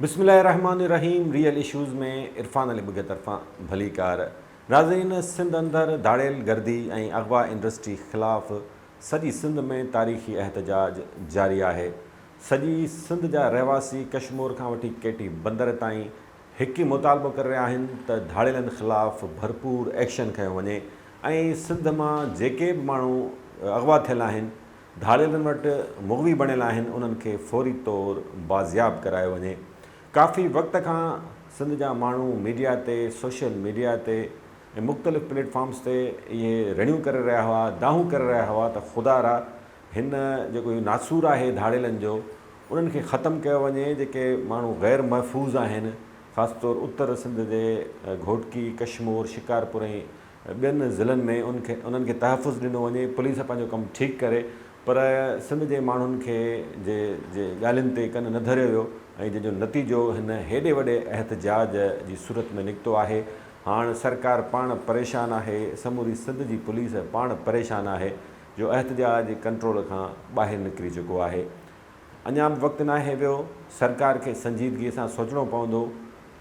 بسم الله الرحمٰن الرحيم ريئل اشوز ۾ عرفان علي ٻگهي طرفان ڀليڪار ناظرين سنڌ اندر ڌاڙيل گردي ۽ اغوا انڊسٽري خلاف سڄي سنڌ ۾ تاريخي احتجاج جاري آهي سڄي سنڌ جا رهواسي ڪشمور کان وٺي ڪيٽي بندر تائين هڪ ئي مطالبو ڪري رهيا آهن ته ڌاڙيلن خلاف ڀرپور ايڪشن کنيو وڃي ۽ سنڌ مان جيڪي به ماڻهو اغوا ٿيل آهن ڌاڙيلن وٽ مغوي بڻيل آهن انهن کي فوري طور بازياب ڪرايو وڃي. ڪافي وقت کان سنڌ جا ماڻهو ميڊيا تي سوشل ميڊيا تي ۽ مختلف پليٽ فارمز تي اهي رڙيون ڪري رهيا هئا دانهون ڪري رهيا هئا ته خدا را هن جيڪو هي ناسور آهي ڌاڙيلن جو انهن کي ختم ڪيو وڃي جيڪي ماڻهو غير محفوظ آهن خاص طور اتر سنڌ جي گهوٽڪي ڪشمور شڪارپور ۽ ٻين ضلعن ۾ ان کي انهن کي تحفظ ڏنو وڃي پوليس پنهنجو ڪم ٺيڪ ڪري پر سنڌ جي ماڻهن کي جي جي ڳالهين تي ڪن نه ڌريو ويو ۽ جنهن جو نتيجو هن هيڏي وڏي احتجاج جي صورت ۾ نڪتو آهي هاڻ سرڪار پاڻ پريشان آهي سموري سنڌ جي پوليس پاڻ پريشان آهي جو احتجاج ڪنٽرول کان ٻاهر نڪري چڪو آهي اڃا به وقت ناهي ويو سرڪار کي سنجيدگي سان سوچڻو پوندو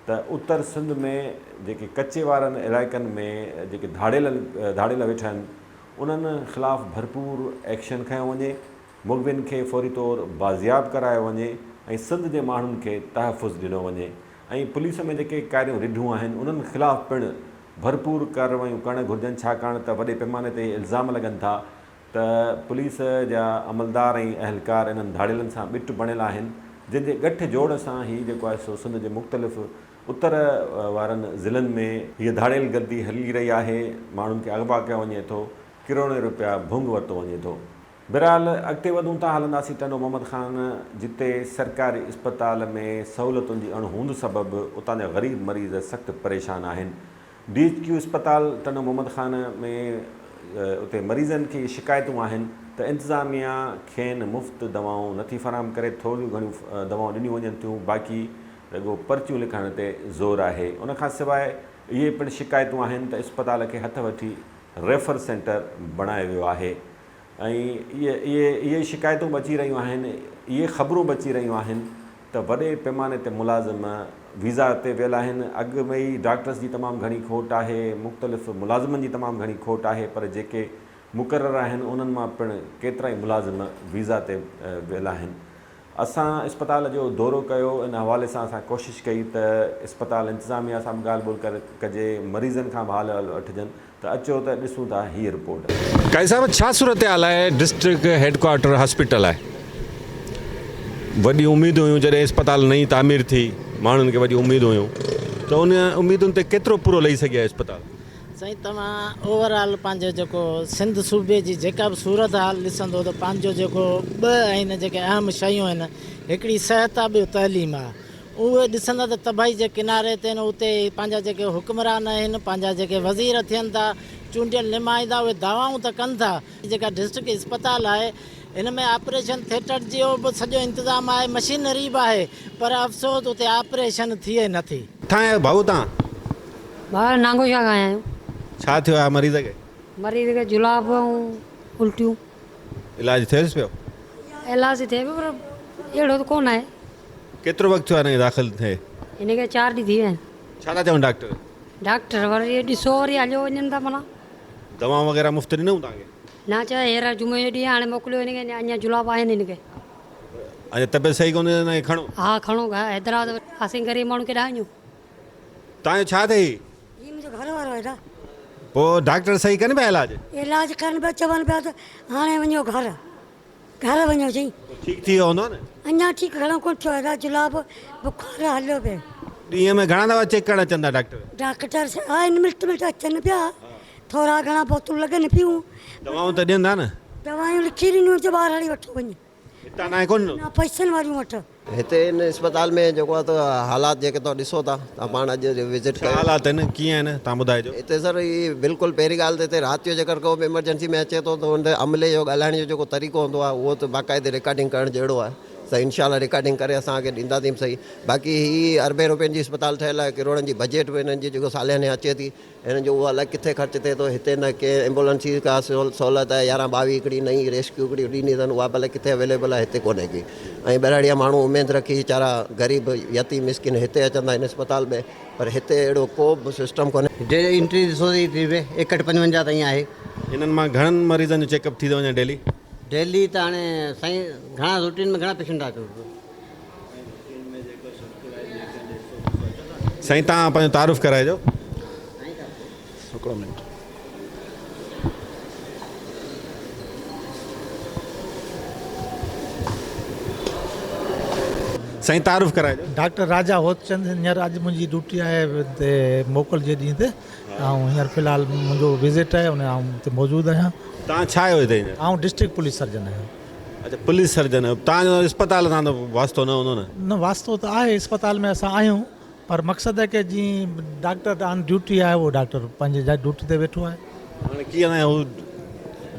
ته اتر سنڌ ۾ جيڪي ڪچي وارن علائقن ۾ جيڪي ڌاڙيل ڌاڙيل ويٺا آهن انهن خلاف ڀرپور ايڪشن کنيو وڃي، مغوين کي فوري طور بازياب ڪرايو وڃي ۽ سنڌ جي ماڻهن کي تحفظ ڏنو وڃي ۽ پوليس ۾ جيڪي ڪاريون رڍون آهن انهن خلاف پڻ ڀرپور ڪارروايون ڪرڻ گهرجن ڇاڪاڻ ته وڏي پيماني تي الزام لڳن ٿا ته پوليس جا عملدار ۽ اهلڪار انهن ڌاڙيلن سان ٻٽ بڻيل آهن جن جي ڳٺ جوڙ سان هي جيڪو آهي سو سنڌ جي مختلف اتر وارن ضلعن ۾ هيء ڌاڙيل گردي هلي رهي آهي ماڻهن کي اغوا ڪيو وڃي ٿو ڪروڙين روپيا ڀونگ ورتو وڃي ٿو. بهرحال اڳتي وڌون ٿا هلنداسين ٽنڊو محمد خان جتي سرڪاري اسپتال ۾ سهولتن جي اڻ هوند سبب اتان جا غريب مريض سخت پريشان آهن ڊي ايڇ ڪيو اسپتال ٽنڊو محمد خان ۾ اتي مريضن کي شڪايتون آهن ته انتظاميا کين مفت دوائون نٿي فراهم ڪري ٿوريون گهڻيون دوائون ڏنيون وڃن ٿيون باقي رڳو پرچيون لکائڻ تي زور آهي ان کان سواء اهي پڻ شڪايتون آهن ته اسپتال کي هٿ وٺي ريفر سينٽر بڻايو ويو آهي ۽ اهي اهي شڪايتون به اچي رهيون آهن اهي خبرون به اچي رهيون آهن ته وڏي پيماني تي ملازم ويزا تي ويل آهن، اڳ ۾ ئي ڊاڪٽرز جي تمام گهڻي کوٽ آهي، مختلف ملازمن جي تمام گهڻي کوٽ آهي پر جيڪي مقرر آهن انهن مان پڻ ڪيترائي ملازم ويزا تي ويل آهن. اسان اسپتال جو دورو ڪيو ان حوالي سان اسان ڪوشش ڪئي ته اسپتال انتظاميا سان به ڳالهه ٻولهه ڪجي مريضن کان به حال احوال وٺجن ته اچو ته ڏسون ٿا هيء رپورٽ. قاضي صاحب ڇا صورتحال آهي ڊسٽرڪٽ هيڊ ڪوارٽر هاسپيٽل آهي وڏيون اميدون هيون جڏهن اسپتال نئين تعمير ٿي ماڻهن کي وڏيون اميدون هيون ته ان اميدن تي ڪيترو پورو لهي سگهي آهي اسپتال. سائين توهان اوور آل پنهنجو جيڪو سنڌ صوبي جي جيڪا به صورتحال ڏسندو ته پنهنجو جيڪو ٻه آهن جيڪي اهم شيون آهن هڪڙي صحت آهي ٻيو تعليم آهي اهي ڏسندا ته تباهي جي ڪناري تي آهن، اتي پنهنجا جيڪي حڪمران آهن، پنهنجا جيڪي وزير ٿين ٿا، چونڊيل نمائندا اهي دعوائون ته ڪن ٿا. جيڪا ڊسٽرڪٽ اسپتال آهي ان ۾ آپريشن ٿيٽر جو به سڄو انتظام آهي، مشينري به آهي پر افسوس اتي آپريشن ٿئي نه ٿي. ڪٿان آيا آهيو ڀائو توهان؟ ڀاء نانگو شاهه کان آيا آهيون. ڇا ٿيو آهي مريض کي؟ مريض کي جلاب ۽ الٽيون. علاج ٿئيس پيو؟ علاج ٿئي پيو پر اهڙو ته ڪونه آهي. ڪيترو وقت ٿيو آهي هن کي داخل ٿئي؟ هن کي چار ڏينهن ٿي ويا آهن. ڇا ٿا چون ڊاڪٽر؟ ڊاڪٽر وري ڏسو وري هليو وڃن ٿا معنيٰ. دوائون وغيره مفت ڏنائون توهان کي؟ نه چيو هينئر جمعي جو ڏينهن آهي هاڻي موڪليو هن کي اڃا جلاب آهن هن کي. اڃا طبيعت صحيح ڪونهي ته هن کي کڻو. ها کڻو حيدرآباد اسين غريب ماڻهو ڪيڏانهن وڃون. توهان جو ڇا ٿئي؟ هي منهنجو گهر وارو آهي دا. پوء ڊاڪٽر صحيح ڪن پيا علاج؟ علاج ڪن پيا چون پيا ته هاڻي وڃو گهر. گهر وڃو چئي. پوء ٺيڪ ٿي ويو هوندو نه؟ اڃا ٺيڪ گهڻو ڪونه ٿيو آهي دا جلاب بخار هليو پئي. ڏينهن ۾ گهڻا دفعا چيڪ ڪرڻ اچن ٿا ڊاڪٽر؟ ڊاڪٽر آهن ملٽ ملٽ اچن پيا ٿورا گهڻا بوتلون لڳن پيون. دوائون ته ڏين ٿا نه؟ دوائون لکي ڏنيون چي ٻاهر هلي وٺو وڃي. هتان ناهي ڪونه ڏنو؟ نه پئسن واريون وٺ. هتي ان اسپتال ۾ جيڪو آهي ته حالات جيڪي توهان ڏسو ٿا توهان پاڻ اڄ وزٽ ڇا ڪيو. حالات آهن ڪيئن آهن توهان ٻڌائجو. هتي سر هي بلڪل پهرين ڳالهه ته هتي رات جو جيڪر ڪو به ايمرجنسي ۾ اچي ٿو ته ان تي عملي جو ڳالهائڻ جو جيڪو طريقو هوندو آهي اهو ته باقاعدي رڪارڊنگ ڪرڻ جهڙو آهي. ته انشاء الله رڪارڊنگ ڪري اسان کي ڏينداسين به سهي باقي هي اربين روپين جي اسپتال ٺهيل آهي ڪروڙن جي بجيٽ به هنن جي جيڪو سالياني اچي ٿي هنن جو اهو الائي ڪٿي خرچ ٿئي ٿو هتي نه ڪي ايمبولنس جي ڪا سهولت آهي 11 22 هڪڙي نئين ريسڪيو هڪڙي ڏني اٿن اها به الائي ڪٿي اويليبل آهي هتي ڪونهي ڪي ۽ ٻهراڙي جا ماڻهو اميد رکي ويچارا غريب يتيم مسڪين هتي اچن ٿا هن اسپتال ۾ پر هتي اهڙو ڪو به سسٽم ڪونهي. ڊيلي انٽري ڏسو ته هي به 61 55 تائين آهي. انهن مان گهڻن مريضن جو چيڪ اپ ٿي ٿو وڃي ڊيلي؟ ڊيلي ته هاڻي سائين گهڻا روٽين ۾ گهڻا پيشنٽ ٿا اچن. سائين توهان پنهنجو تعارف ڪرائجو. هڪڙو منٽ. سائين تعارف ڪرائجو. ڊاڪٽر راجا هوتچند هينئر اڄ منهنجي ڊيوٽي آهي هتي موڪل جي ڏينهن تي آئون هينئر في الحال منهنجو وزٽ آهي ان آئون هتي موجود آهيان. توهان ڇا آهيو هتي هينئر؟ آئون ڊسٽرڪٽ پوليس سرجن آهيان. اڇا پوليس سرجن آهيو توهان جو اسپتال سان ته واسطو نه هوندو نه؟ نه واسطو ته آهي اسپتال ۾ اسان آهيون پر مقصد آهي ڪه جي ڊاڪٽر آن ڊيوٽي آهي اهو ڊاڪٽر پنهنجي جاء ڊيوٽي تي ويٺو آهي. هاڻي ڪيئن آهي هو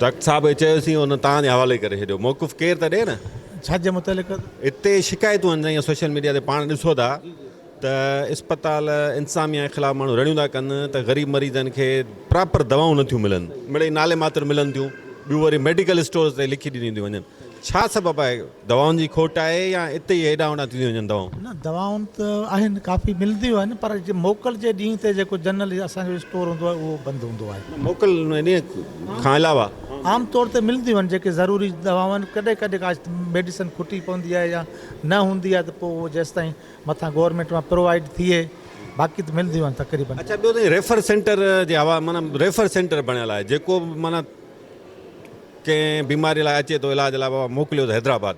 ڊاڪٽر صاحب کي چيوسين ان توهان جي حوالي ڪري ڇڏيو موقف ڪير ته ڏي نه. ڇا جي متعلق؟ اتي شڪايتون آهن سائين سوشل ميڊيا تي پاڻ ڏسو ٿا ته اسپتال انتظاميا جي خلاف ماڻهو رڙيون ٿا ڪن ته غريب مريضن کي پراپر دوائون نٿيون ملن مڙئي نالي ماتر ملن ٿيون ٻيون وري ميڊيڪل اسٽورز تي لکي ڏنيون ٿيون وڃن ڇا سبب آهي دوائن جي کوٽ آهي يا اتي ئي هيڏانهن هوڏانهن ٿينديون وڃن دوائون؟ نه دوائون ته آهن ڪافي ملنديون آهن پر موڪل جي ڏينهن تي جيڪو جنرل اسان جو اسٽور هوندو آهي اهو بند هوندو آهي. نه موڪل ڏينهن کان علاوه. عام طور تي ملنديون آهن جيڪي ضروري دوائون آهن ڪڏهن ڪڏهن ڪا ميڊيسن کٽي پوندي آهي يا نه هوندي آهي ته پوء اهو جيستائين مٿان گورنمينٽ مان پرووائيڊ ٿئي باقي ته ملنديون آهن تقريبن. اڇا ٻيو ته ريفر سينٽر جي حوالي معنيٰ ريفر سينٽر بڻيل آهي جيڪو به معنيٰ ڪنهن بيماري لاء اچي ٿو علاج لاء بابا موڪليو ته حيدرآباد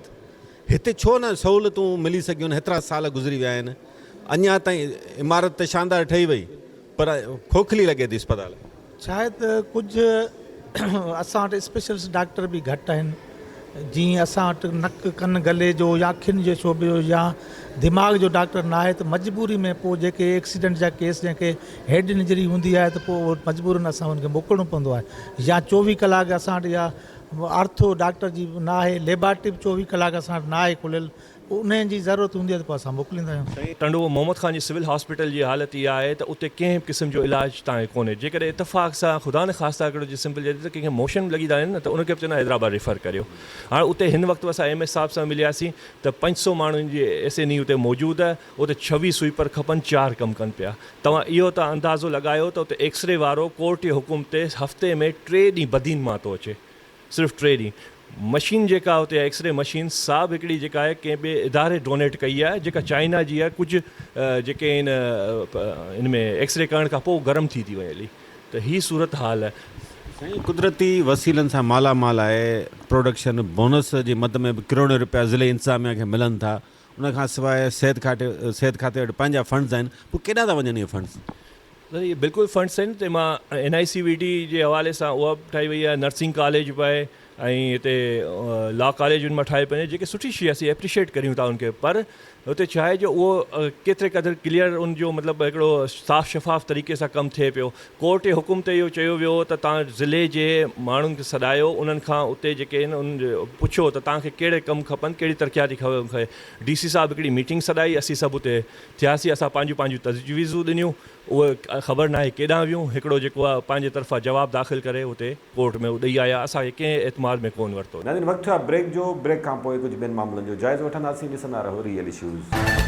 هتي ڇو نه سهولتون ملي سگهيون آهن هيترا سال گذري ويا آهن اڃا تائين عمارت ته شاندار ٺهي وئي پر کوکلي لڳي ٿي اسپتال. شايد ڪجهه اسان وٽ اسپيشلسٽ ڊاڪٽر به گهٽ آهن جيئن اسان وٽ نڪ ڪن گلي جو يا اکين جي شعبي جو يا دماغ جو ڊاڪٽر ناهي ته مجبوري ۾ پوء جيڪي ايڪسيڊنٽ جا ڪيس جنهن کي هيڊ انجري هوندي آهي ته پوء اهو مجبورن اسان ان کي موڪلڻو پوندو آهي يا 24 ڪلاڪ اسان وٽ يا آرٿو ڊاڪٽر جي نه آهي ليبارٽري به 24 ڪلاڪ اسان وٽ نه آهي کليل پوء انهن جي ضرورت هوندي آهي ته پوء اسان موڪليندا آهيون. سائين ٽنڊو محمد خان جي سول هاسپيٽل جي حالت اها آهي ته اتي ڪنهن به قسم جو علاج تان ڪونهي جيڪڏهن اتفاق سان خدا نخواسته هڪڙو جي سمپل جي ته ڪنهن کي موشن به لڳي ٿا وڃن نه ته ان کي به چوندا حيدرآباد ريفر ڪريو هاڻ اتي هن وقت به اسان ايم ايس صاحب سان ملياسين ته 500 ماڻهن جي ايس اين اي اتي موجود آهي اتي 26 سوئيپر کپن چار ڪم ڪن پيا توهان اهو ته اندازو لڳايو ته اتي ايڪسري وارو ڪورٽ جي حڪم تي هفتي ۾ ٽي ڏينهن بدين مان ٿو اچي صرف ٽي ڏينهن. مشين جيڪا اتي آهي ايڪسري مشين سا به هڪڙي جيڪا آهي ڪنهن ٻئي اداري ڊونيٽ ڪئي آهي جيڪا چائنا جي آهي ڪجهه جيڪي آهن ان ۾ ايڪسري ڪرڻ کان پوء گرم ٿي ٿي وڃي هلي ته هي صورت حال آهي. سائين قدرتي وسيلن سان مالا مال آهي پروڊڪشن بونس جي مد ۾ به ڪروڙين رپيا ضلعي انتظاميا کي ملن ٿا ان کان سواء صحت کاتي صحت کاتي وٽ پنهنجا فنڊز آهن پوء ڪيڏانهن ٿا وڃن اهي فنڊز؟ سر اهي بلڪل فنڊس آهن تنهن مان N I C V D جي حوالي سان اها به ٺاهي وئي آهي نرسنگ ڪاليج به آهي ۽ هتي لا ڪاليج ان مان ٺاهي پنهنجي جيڪي سٺي شي اسين اپريشيٽ ڪريون ٿا ان کي پر هتي ڇا آهي جو اهو ڪيتري قدر ڪليئر ان جو مطلب هڪڙو صاف شفاف طريقي سان ڪم ٿئي پيو ڪورٽ جي حڪم تي اهو چيو ويو ته تان ضلعي جي ماڻهن کي سڏايو انهن کان اتي جيڪي آهن ان پڇيو ته تان کي ڪهڙي ڪم کپن ڪهڙي ترقياتي کپي ڊي سي صاحب هڪڙي ميٽنگ سڏائي اسين سڀ اتي ٿياسين اسان پنهنجون پنهنجون تجويزون ڏنيون اهي خبر ناهي ڪيڏانهن ويون هڪڙو جيڪو آهي پنهنجي طرفان جواب داخل ڪري اتي ڪورٽ ۾ ڏئي آيا اسان کي ڪنهن اعتماد ۾ ڪونه ورتو. ناظرين وقت ٿيو آهي بريڪ جو، بريڪ کان پوء ڪجهه ٻين معاملن جو جائزو وٺنداسين، ڏسندا رهو ريئل اشوز.